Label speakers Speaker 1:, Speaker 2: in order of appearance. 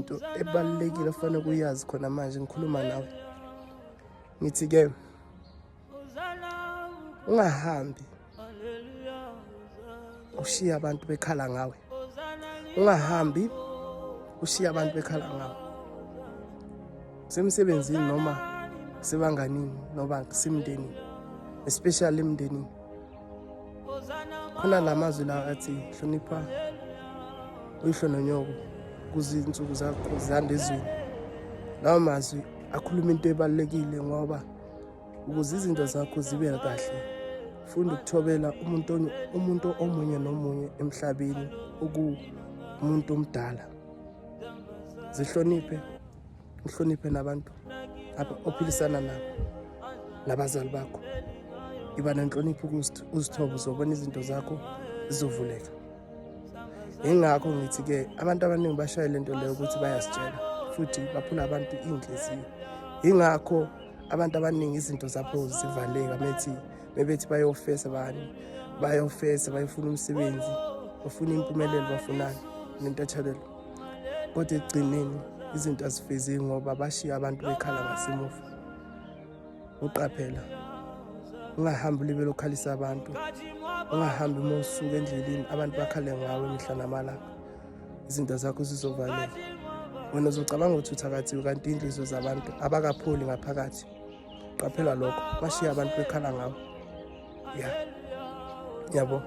Speaker 1: Into ebalulekile ofanele kuyazi khona manje ngikhuluma nawe. Ngithi ke ungahambi ushiya abantu bekhala ngawe. Ungahambi ushiya abantu bekhala ngawe. Semsebenzini noma sebanganini noma semndenini, especially emndenini. Khona la mazwi la athi hlonipha uyihlo nonyoko ukuze izinsuku zakho zande ezweni. Lawo mazwi akhuluma into ebalulekile ngoba ukuze izinto zakho zibe kahle funda ukuthobela umuntu umuntu omunye nomunye emhlabeni okuwumuntu omdala. Zihloniphe, uhloniphe nabantu ophilisana nabo nabazali bakho. Iba nenhlonipho uzithobe, uzobona izinto zakho zizovuleka. Yingakho ngithi-ke abantu abaningi bashaye le nto leyo ukuthi bayasitshela futhi baphula abantu iy'nhliziyo. Yingakho abantu abaningi izinto zabo zivaleka methi mebethi bayofesa bani bayofesa bayofuna umsebenzi bafuna impumelelo bafunani nentethelelo kodwa ekugcineni izinto azifezeki ngoba bashiya abantu bekhala ngasemuva. Uqaphela, ungahambi ulibele ukhalisa abantu, ungahambi uma usuka endleleni abantu bakhale ngawe mihla namalanga, izinto zakho zizovaleka. Wena uzocabanga ukuthi uthakathiwe kanti iy'nhliziyo zabantu abakapholi ngaphakathi. Qaphela lokho, bashiya abantu bekhala ngawe. Ya, yabo.